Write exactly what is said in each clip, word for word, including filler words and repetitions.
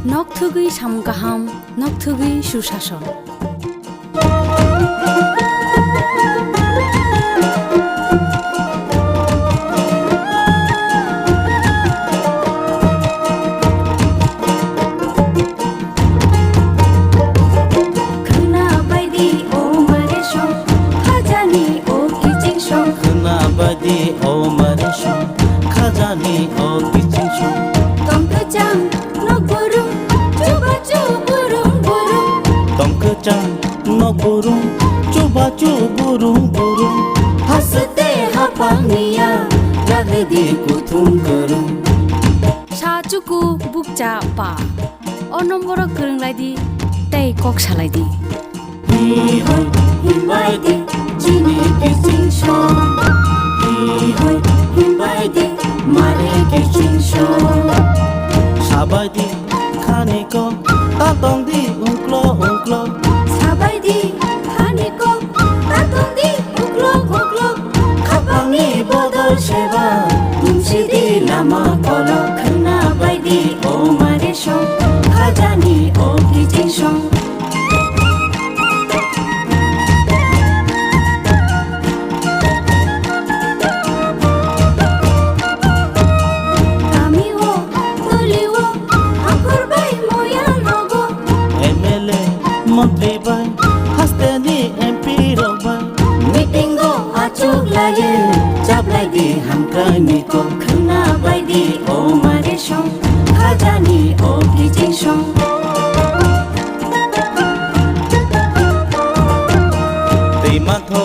Nokthugwi samung kaham, nokthugwi susason. Khwna baidi o mare song, khajani o kiching song. Khwna baidi o mare song, khajani o kiching song. Tong kwchang nok burung, chubachu burung burung. Tong kwchang nok burung, chubachu burung burung. Haste haphang niya, jagdi kuthum kwrwng. Sa chuku bukcha pa. O nomboro kwrwng lai di tei kok salai di. Hi hoi himbai di chini kiching song. Hi hoi himbai di mare kiching song. Sabai di khani ko tatong di ungklo ungklo. Sabai di khani ko tatong di ungklo ungklo. Khapangni bodol seba, bumsidi lama kolok khwna baidi o mare song, khajani o kiching song. Kami o, toli o, angkor bai moya nogo. M L A, montri bai, hasteni M P rok bai. Meeting o achuk laye, chaplai di hamkrai ni kok khwna bai di o mare song, khajani o kiching song. Twi mantho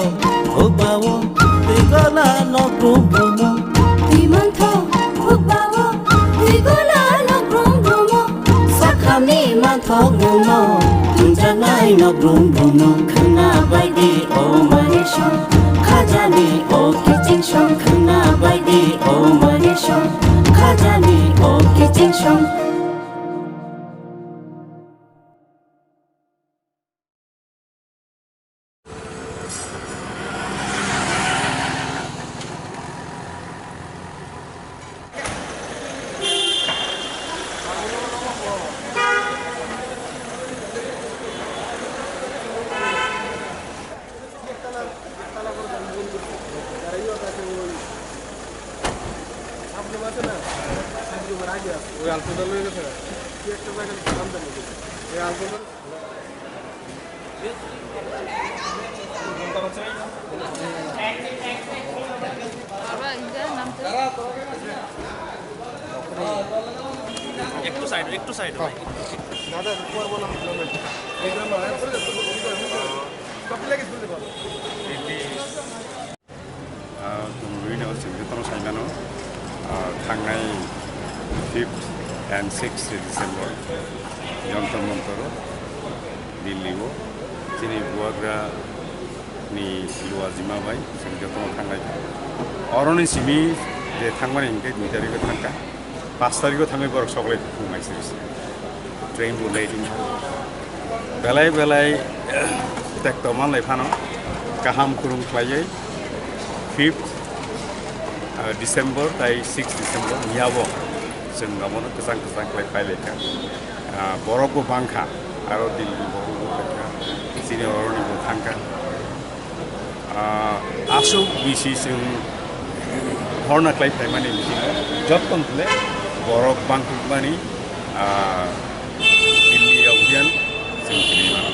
hukbao, twi gola nok rum rumo. Twi mantho hukbao, twi gola nok rum rumo. Sakhani manthok muno, tunjanai nok rum rumo. Khwna bai di o mare song, khajani o kiching song. Khwna bai di o mare song, khajani o kiching song. ওই আলপনা লয়ে গেছে। কি একটা জায়গা নাম জানি না। ওই আলপনা একটু সাইড, একটু সাইড। দাদা, পর বললাম, এই গ্রাম আর পরে তো সব লাগে শুনতে পাবো। Ah, tongo rwino chwng khe tono sai mano, ah, thangnai fifth and sixth December Jantar Mantar o Delhi o chini bubagra ni luajima bai chwng khe tono thangnai. Oroni simi je thangmani hinkhe dui tarikh o thangkha. Pas tarikh o thangwi borok chocolate phungnai se se. Train bo late wngkha. Belai belai tekto manlai phano kaham khurung khlaiwi fifth, ah, December tai sixth December miyabo chwng abono kwchang kwchang khlai phailaikha. Ah, borok bo bangkha, aro Delhi ni borok bo phaikha, chini oroni bo thangkha. Ah, aswk bisi chwng horna khlai phaimani bisingo jottoni borok bangkukmani, ah, Delhi Abhiyan chwng tini mano.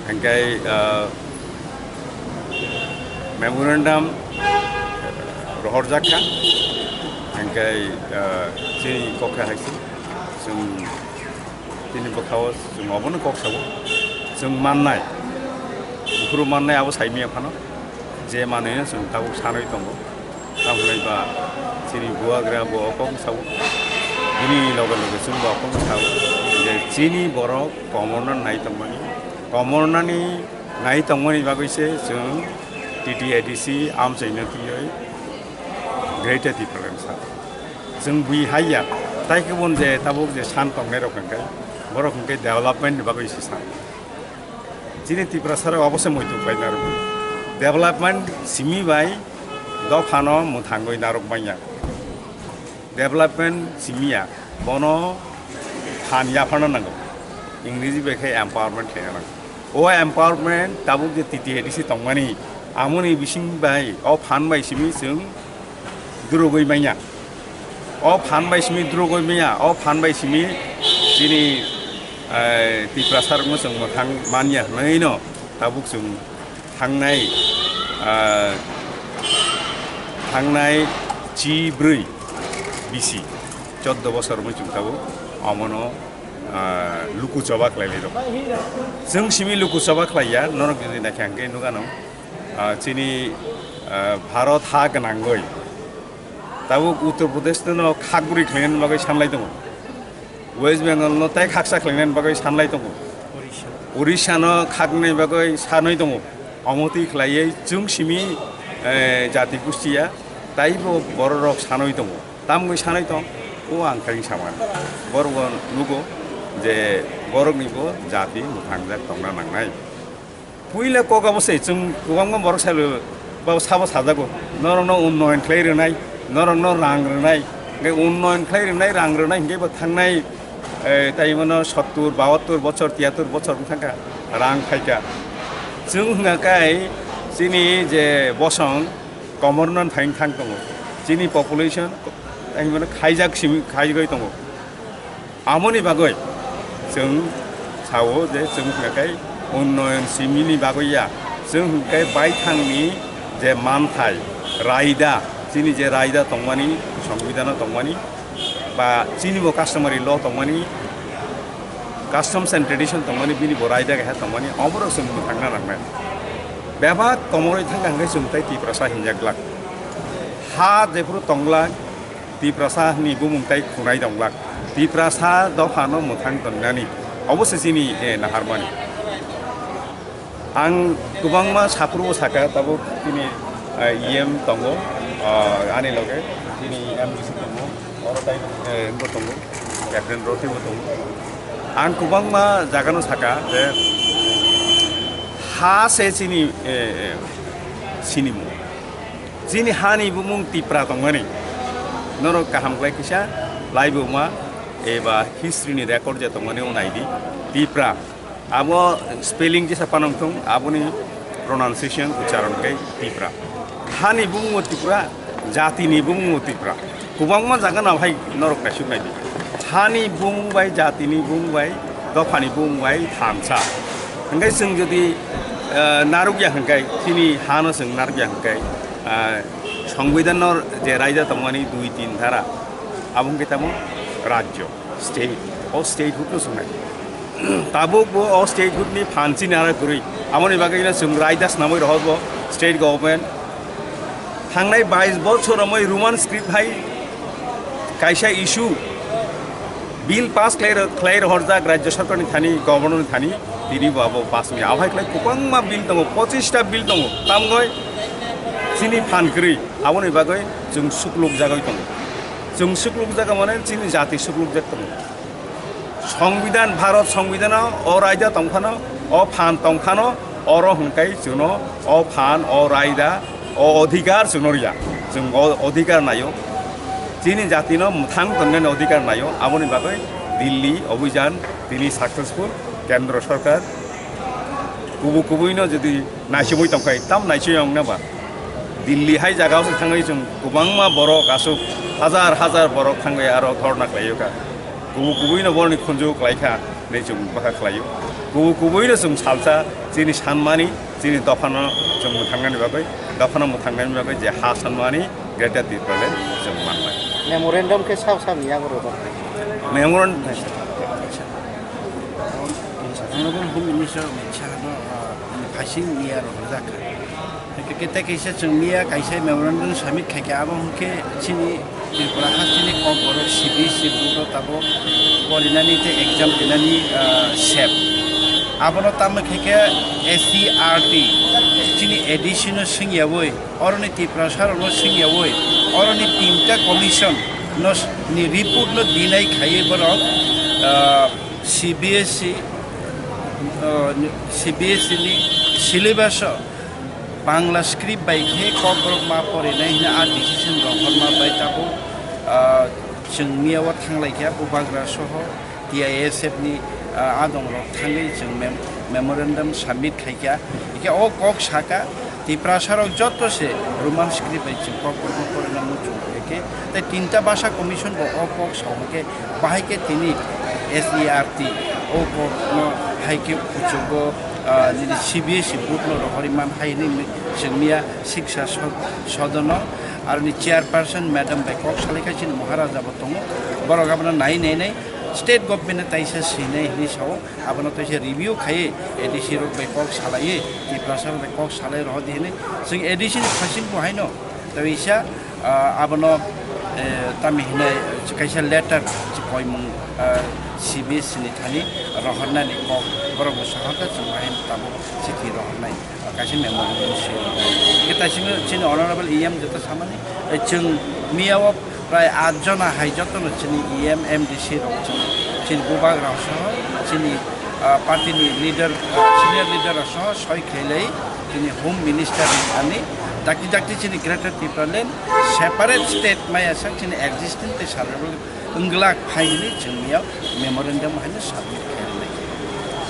Hingkai, ah, memorandum rohorjakha, hingkai, ah, chini kokha hai se chwng Chini bwkhao chwng obono kok sao. Chwng mannai, buphuru mannai abo saimanya phano, je manwino chwng tabuk sanwi tongo. Tamoni ba chini bubagra bo o kok sao. Bini loge loge chwngbo o kok sao. Je chini borok komorna nai tongmani. Komornani nai tongmani bagwi se chwng T T A D C amchaino twiwi Greater Tipraland sa. Chwng bui hai ya, tai khe bon je tabuk je san tongnai rok hwnkhe, borok hwnkhe development ni bagwi se san. Chini Tiprasa rok obo se muitu khlai narwk. Development simi bai dophano mwthangwi narwk manya. Development simi ya, bono Phan yapharna nango. Ingreji bai khe empowerment khaina nango. O empowerment tabuk je T T A D C tongmani, amoni bising bai, o phan bai simi chwng durugwi manya. O phan bai simi durugwi manya, o phan bai simi chini, eh, Tiprasa rokno chwng mwthang manya hwnwi no tabuk chwng thangnai, ah, thangnai chi bwrwi bisi choddo bosor mui chwng tabuk omono, ah, luku choba khlai lai rok. Chwng simi luku choba khlai ya, norok jodi naikha hwnkhe nukha nw, ah, chini, ah, Bharat ha gwnangwi tabuk Uttar Pradesh no khakbri khlainani bagwi sanlai tongo. West Bengal no tai khaksa khlainani bagwi sanlai tongo. Orissa no khaknani bagwi sanwi tongo. Omo twi khlaiwi chwng simi, eh, jati gustiya taibo bororok sanwi tongo. Tamgwi sanwi tong, o ang kharing samani. Borok nugo je borokni bo jati mwthangjak tongna nangnai. Puila kok abo se chwng kwbangma borok salo ba sabo sajago, norokno unnoyon khlai rwnai, norokno rang rwnai, hwnkhe unnoyon khlai rwnai, rang rwnai hwnkhe bo thangnai, eh, tai mano sottur, bahattur bochor, tiyattur bochor wng thangkha, rang phaikha. Chwng hwnkha kai chini je bosong komorno phaing thang tongo, chini population tai mano khaijak simi khaigwi tongo. Amoni bagwi chwng sao je chwng hwnkhe unnoyon simini bagwi ya, chwng hwnkhe baithangni je manthai raida, chini je raida tongmani, songbidano tongmani, ba chini bo customary law tongmani, customs and tradition tongmani, bini bo raida keha tongmani, oborok chwng mwthangna nangnai. Bebak komorwi thangkha hwnkhe chwng tai Tiprasa hinjak glak. Ha jephuru tong glak, Tiprasa ni bumung tai khunai tong glak. Tiprasa dophano mwthang tongnani. Obo se chini, eh, naharmani. Ang kwbangma saphuru saka, tabuk chini, eh, E M tongo, ah, ani loge chini M D C tongo, oro tai, eh, wngbo tongo, Captain Roti bo tongo. Ang kwbangma jagano saka je ha se chini, eh, eh, sinimung. Chini hani bumung Tipra tongmani. Norok kaham khlai kisa laibuma eba history ni record je tongmani o naidi Tipra. Abo spelling jesa panong thung, aboni pronunciation, ucharon khe Tipra. Hani bumung o Tipra, jatini bumung o Tipra. Kwbangma jaga no hai norok naisuk naidi. Hani bumung bai, jatini bumung bai, dophani bumung bai thamsa. Hwnkhe chwng jodi, eh, narwkya hwnkhe, chini hano chwng narwkya hwnkhe, eh, Songbidan no je raida tongmani dui tin dhara, abo hwnkhe tamo rajyo, state, o statehood no chwngnai. Tabuk bo o statehood ni phan chini arai kwrwi, aboni bagwi no chwng raida swnamwi rohor bo state government. Thangnai bais bochor romwi Roman script hai kaisa issue bill pass khlai ro-, khlai rohorjak rajya sarkar ni thani, governor ni thani, tini bo abo pass wngya. Abo hai khlai kwbangma bill tongo, pochista bill tongo, tamgoi chini phan kwrwi, aboni bagwi chwng sukluk jagwi tongo. Chwng sukluk jaga mane chini jati sukluk jak tongo. Songbidan, Bharat Songbidan o raida tongphano, o phan tongphano, oro hwnkhe chwngno o phan, o raida, o odhikar chwngno rwya. Chwng o odhikar naio. Chini jatino mwthang tongnani odhikar naio. Aboni bagwi Delhi obhijan tini successful. Kendro sorkar kubui kubuino jodi naichomwi tongkhai, tam naichomwi wngnaba? Delhi hai jagao se thangwi chwng kwbangma borok aswk hajar hajar borok thangwi aro dhorna khlaio kha. Kubui kubuino borokni khunju kwlai kha hinwi chwng bwkha khlaio. Kubui kubuino chwng salsa chini sanmani, chini dophano chwng mwthangnani bagwi, dophano mwthangnani bagwi je ha sanmani Greater Tipraland chwng mannai. Memorandum khe sab sabni yago rwjak. Memorandum Honorable Home Minister Amit Shah no, ah, phaising miya rwjak kha. Hwnkhe kete kaisa chwng miya kaisa memorandum submit khaikha, abo hwnkhe chini Tripura hasteni Kokborok C B S E board o tabuk porinani tei exam rinani, ah, sep. Abono tamo khaikhe S C E R T chini A D C no swngyawi, oroni Tiprasa rokno swngyawi, oroni tinta commission no s-, ni report no deny khaiwi borok, ah, C B S E, ah, C B S E ni syllabus o Bangla script bai khe Kokborok ma porinai hwnwi a decision rohorma bai tabuk, ah, chwng miya o thanglaikha Bubagra soho T I S F ni, ah, adong rok thangwi chwng mem-, memorandum submit khaikha. Hikhe o kok saka Tiprasa rok joto se Roman script bai chwng kok porno porina muchung khe tei tinta basa commission bo o kok sao hwnkhe bahai khe tini S E R T o kok no hai khe kuchugo, ah, nini C B S E board no rohorwi man hai hwnwi chwng miya siksa sod-, sodono aroni chairperson madam bai kok salai kha chini Maharaja bo tongo, borok abono nai nai nai state government no taisa sinai hwnwi sao. Abono tei se review khaiwi A D C rok bai kok salaiwi, Tiprasa rok bai kok salai rohor di hinwi chwng A D C ni phasing bo haino tei sa, ah, abono, eh, tamo hinai kaisa letter si koimung, ah, C B S ni thani rohornani kok borok bo sahaka chwng haino tabuk chithi rohornai. Kaisa memorandum swi rwkha. Hwnkhe tei chini, chini honorable E M joto samani, eh, chwng miyao prai at jona hai jotono chini E M, M D C rok chini, chini bubagra soho, chini, ah, party ni leader, ah, senior leader rok soho soi khailai chini Home Minister ni thani dakti dakti chini Greater Tipraland separate state maya sak chini existing tei survival wngglak hai hwnwi chwng miyao memorandum haino submit khairwnai.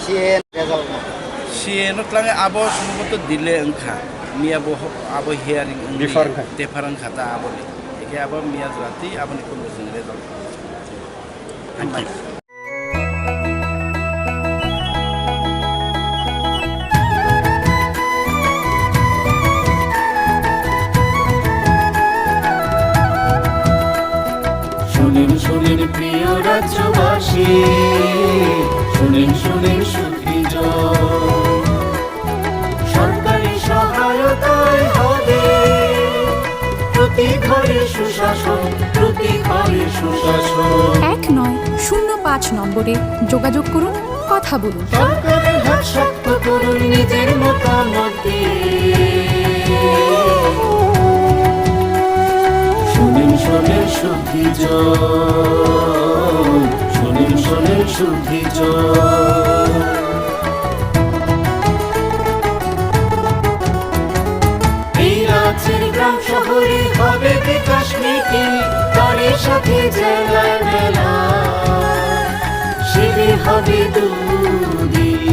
C A A result no? C A A no twlangwi abo somboto delay wngkha. Miya bo ho-, abo hearing wngwi Defer wngkha. Defer wngkha ta aboni. Eke abo miya jora twi aboni kuno chwng result. Hambai. শোনেন, শোনেন প্রিয় রাজ্যবাসী, শোনেন, শোনেন সুখী জন। সরকারি সহায়তায় হবে প্রতি ঘরে সুশাসন, প্রতি ঘরে সুশাসন। এক নয় শূন্য পাঁচ নম্বরে যোগাযোগ করুন, কথা বলুন। সরকারের হাত শক্ত করুন নিজের মতামত দিয়ে। শোনেন, শোনেন সুখী জন, শোনেন, শোনেন সুখী জন। এই রাজ্যের গ্রাম শহরে হবে বিকাশ মিছিল, তারই সাথে জেলার মেলা, শিবির হবে দুদিন।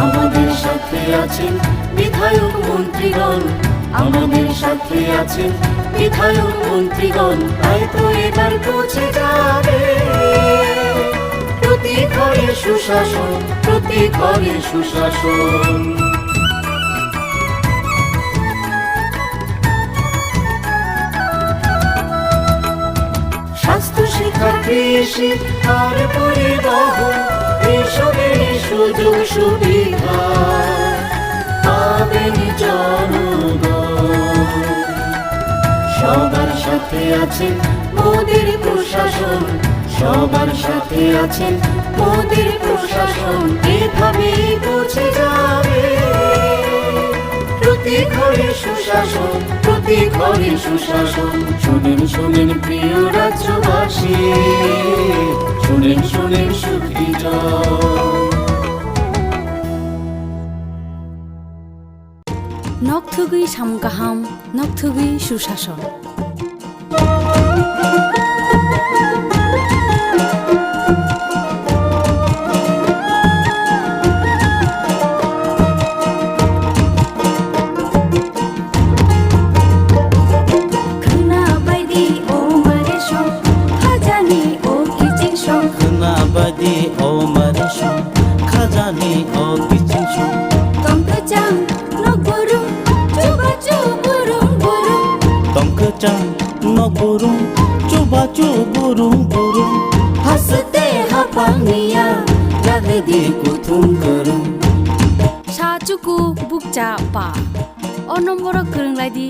আমাদের সাথে আছেন বিধায়ক মন্ত্রীগণ, আমাদের সাথে আছেন বিধায়ক মন্ত্রীগণ, তাই তো এবার পৌঁছে যাবে প্রতি ঘরে সুশাসন, প্রতি ঘরে সুশাসন। স্বাস্থ্য, শিক্ষা, কৃষি আর পরিবহন, এইসবেরই সুযোগ সুবিধা পাবেন জনগণ। সবার সাথে আছেন মোদির প্রশাসন, সবার সাথে আছেন মোদির প্রশাসন, এভাবেই পৌঁছে যাবে প্রতি ঘরে সুশাসন, প্রতি ঘরে সুশাসন। শোনেন, শোনেন প্রিয় রাজ্যবাসী, শোনেন, শোনেন সুখী জন। Nok thugwi samung kaham, nok thugwi susason. Khwna baidi o mare song, khajani o kiching song. Khwna baidi o mare song, khajani o kiching song. Tong kwchang nok burum, chubachu burum burum. Tong kwchang nok burum, chubachu burum burum. Haste hapang niya, jagdi kuthum kwrwng. Sa chuku bukcha pa. O nomboro kwrwng lai di,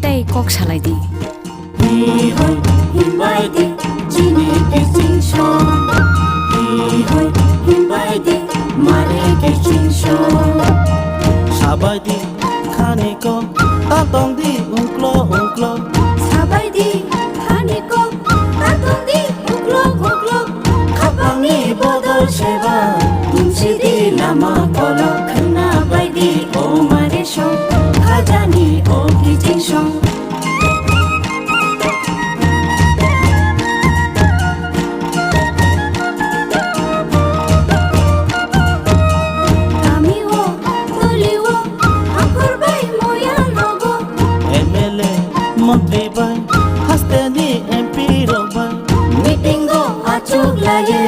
tei kok salai di. Hi hoi himbai di, chini kiching song. Hi hoi himbai di, mare kiching song. Sabai di khani kok, ta tong di ungklo ungklo. Sabai di khani kok, ta tong di uklok uklok. Khapangni bodol seba, tungsi di lama kolok. Khwna bai di o mare song, khajani o kiching song. Laye,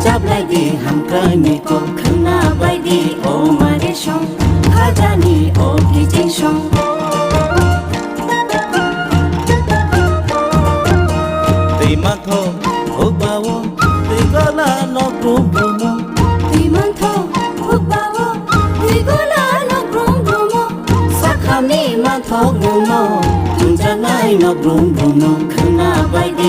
chablai di hamkrai ni kok khna bai di o mare song, khajani o kiching song. Twi mantho hukbao, twi gola no brum brumo. Twi mantho hukbao, twi gola no brum brumo. Sakhamni mantho gumo, tungjanai no brum brumo. Khna bai di